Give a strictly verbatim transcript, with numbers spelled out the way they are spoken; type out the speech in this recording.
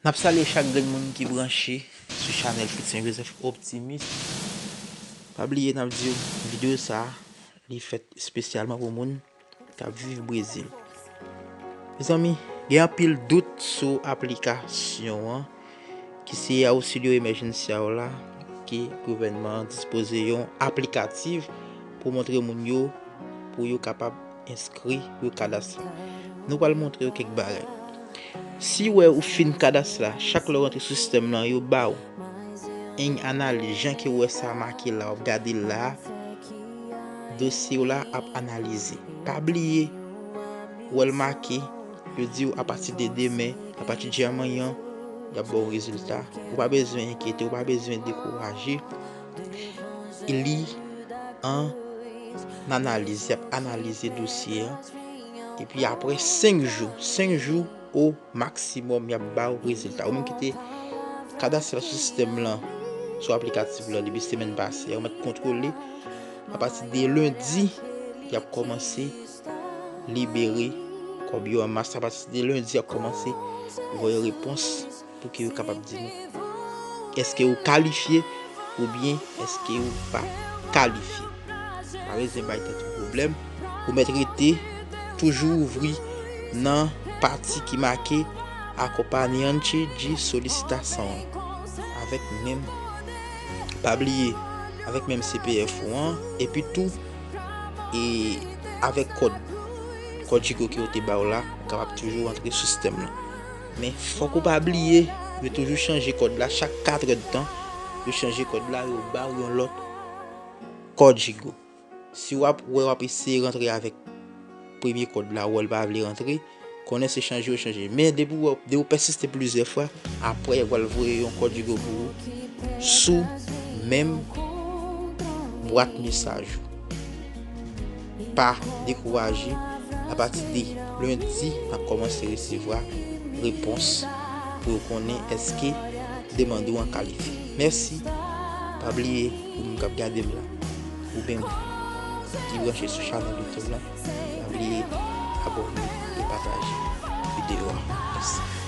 N ap salye chak grenn moun ki branche sou chanèl Christian Joseph Optimist. Pa bliye n ap di w videyo sa a, li fèt espesyalman pou moun k ap viv Brezil. Mezanmi, gen anpil dout sou aplikasyon an ki se Auxílio Emergencial la, ke gouvènman an dispoze yon aplikatif pou montre moun yo, pou yo kapab enskri pou kadas la. Nou pral montre yo kèk bagay. Si w wè ou fin kadas la, chak lè w rantre sou sistèm lan, yo ba w yon analiz, jan ke w wè sa make la, w ap gade l la, dosye w la ap analize. Pa bliye, w wè l make, yo di w apati de demen, apati dyamanyan, y ap ba w rezilta. Ou pa bezwen enkyete, ou pa bezwen dekouraje. Li an analiz, y ap analize dosye an. Epi apre senk jou, senk jou o maksimòm, y ap ba w rezilta. Ou menm ki te kadastre sou sistèm lan, sou aplikatif lan, depi semèn pase a, ou mèt kontwole. Apati de lendi, y ap kòmanse libere kòb yo an mas. Apati de lendi, y ap kòmanse voye repons pou ke yo kapab di nou èske ou kalifye oubyen èske ou pa kalifye. Pa bezwen bay tèt ou pwoblèm. Ou mèt rete toujou ouvri nan pati ki make Acompanhante de Solicitação an. Avèk menm, pa bliye, avèk menm C P F ou an, epi tou, e avèk kòd, kòd Gigo ke yo te ba w la, ou kapab toujou rantre sou sistèm lan. Men fòk ou pa bliye, yo toujou chanje kòd la, chak katrè de tan, yo chanje kòd la, yo ba w yon lòt kòd Gigo. Si w ap wè w ap eseye rantre avèk premye kòd la, ou wè l pa vle rantre, konnen se chanje yo chanje. Men depi w, depi w pèsiste plizyè fwa, apre yo pral voye yon kòd Gigo pou ou sou menm bwat mesaj ou. Pa dekouraje, apati de lendi, n ap kòmanse resevwa repons pou yo konnen èske demann ou an kalifye. Mèsi. Pa bliye, ou menm k ap gade m la, ou menm ki branche sou chanèl YouTube la, pa bliye abòne e pataje videyo a. Mèsi.